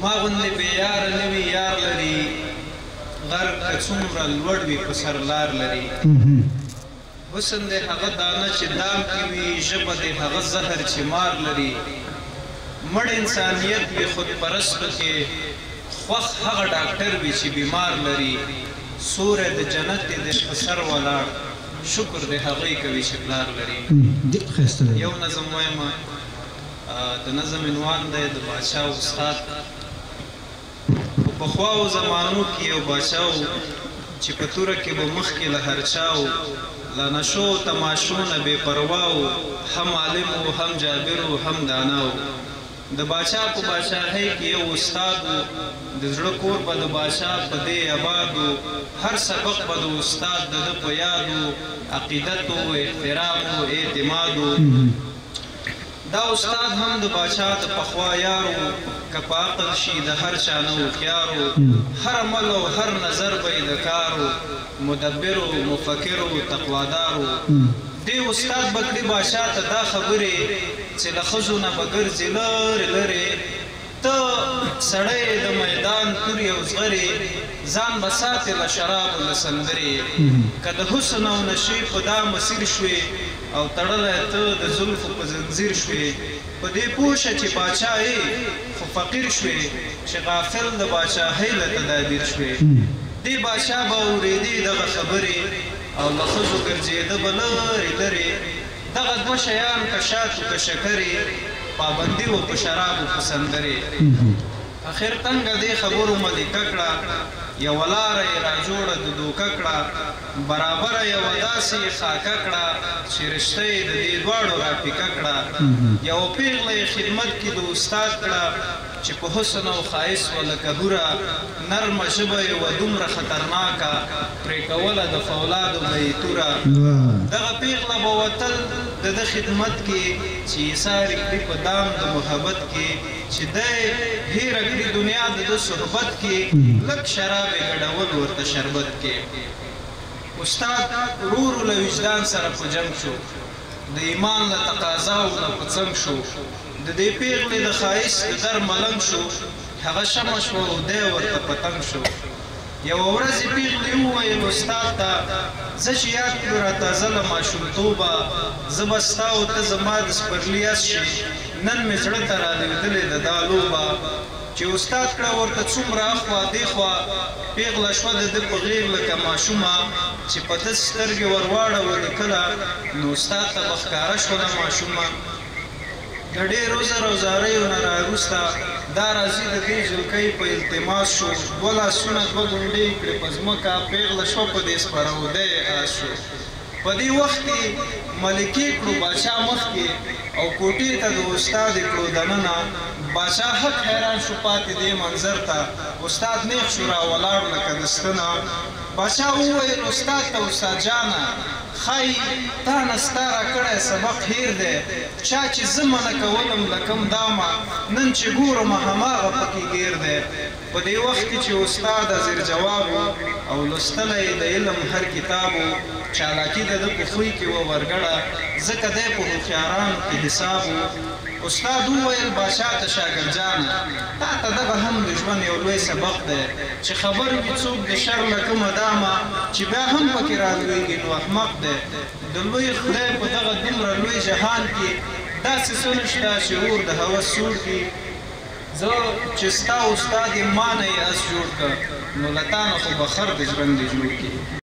ما غوندې بې یاره نه وي یار لري، غر که څومره لوړ وي په سر لار لري. حسن دې هغه دانه چې دام کې وي، ژبه دې هغه زهر چې مار لري. مړ انسانیت وي خود پرستو کې، خوښ هغه ډاکټر وي چې بیمار لري. سوری د جنت دې په سر ولاړ، شکر دې هغوی کوي چې پلار لري. یو نظم وایم، د نظم عنوان دی د باچا استاد. په پخواو زمانو کې یو باچا و چې په توره کې به مخکې له هر چا و، له نشو او تماشو نه بې پروا و، هم عالم و، هم جابر و، هم دانا و. د باچا په باچاهۍ کې یو استاد و، د زړه کور به د باچا په دې اباد و، هر سبق به د استاد د ده په یاد و، عقیدت و، احترام و، اعتماد و. دا استاد هم د باچا د پخوا یار و، که په عقل شي د هر چا نه هوښیار و، هر عمل او هر نظر به یې د کار و، مدبر و، مفکر و، تقوادار و. دې استاد به کړي باچا ته دا خبرې چې له ښځو نه به ګرځي لرې لرې، ته سړی د میدان تورې او زغرې، ځان به ساتې له شرابو له سندرې. که د حسن او نشې په دا مسیر شوې او تړلی ته د زلفو په زنځیر شوې، په دې پوه شه چې باچا یې خو فقیر شوې، چې غافل د باچاهۍ له تدابیر شوې. دې باچا به اورېدې دغه خبرې او له ښځو ګرځېده به لرې لرې. دغه دوه شیان که شاتو که شکرې، پابندي وه په شرابو په سندرې. اخر تنګه دې خبرو ملکه کړه، یوه لاره یې راجوړه د دوکه کړه، برابره یوه داسې یې خاکه کړه چې رشته یې د دې دواړو راپیکه کړه. یوه پیغله یې خدمت کې د استاد کړه چې په حسن او ښایست وه لکه هوره، نرمه ژبه یې وه دومره خطرناکه، پرې کوله د فولادو به یې توره. دغه پیغله به وتل د ده خدمت کې چې ایسارې کړي په دام د محبت کې، چې دی هېره کړي دنیا د ده صحبت کې، لږ شراب یې ګډول ورته شربت کې. استاد ورو ورو له وجدان سره په جنګ شو، د ایمان له تقاضاو نه په څنګ شو، د دې پیغلې د ښایست د در ملنګ شو، هغه شمع شوه او دی ورته پتنګ شو. یوه ورځ یې پیغلې وویل استاد ته، زه چې یاد کړو راتازه له ماشومتوبه، زه به ستا او ته زما د سپرلي اس شې، نن مې زړه ته رالوېدلې ده دا لوبه. چې استاد کړه ورته څومره اخوا دېخوا، پیغله شوه د ده په غېږ لکه ماشومه، چې په ده سترګې ورواړولې کله، نو استاد ته به ښکاره شوله ماشومه. د ډېر عذر او زاریو نه راوروسته دا راځي د دې جلکۍ په التماس شو، دوه لاسونه دوه ګونډې کړې په ځمکه، پیغله شوه په دې سپره او دی یې آس شو. په دې وخت کې ملکې کړو باچا مخکې او کوټې ته د استاد یې کړو دننه. باچا حق حیران شو پاتې دې منظر ته، استاد نیغ شو را ولاړ لکه د ستنه. باچا وویل استاد ته، استاد جانه ښایي تا نه ستا راکړی سبق هېر دی، چا چې زه منع کولم له کوم دامه، نن چې ګورم هماغه پکې ګیر دی. په دې وخت کې چې استاد حاضر جواب و او لوستلی یې د علم هر کتاب و، چالاکي د ده په خوی کې وه ورګډه، ځکه دی په هوښیارانو کې حساب و. استاد وویل باچا ته، شاګرد جانه تا ته دغه هم د ژوند یو لوی سبق دی، چې خبر وي څوک د شر له کومه دامه، چې بیا هم پکې رالویږي نو احمق دی. د لوی خدای په دغه دومره لوی جهان کې داسې څه نشته چې اور د هوس سوړ کړي. زه چې ستا استاد یم، ما نه یې اس جوړ کړ، نو له تا نه خو به خر د ژرندې جوړ کړي.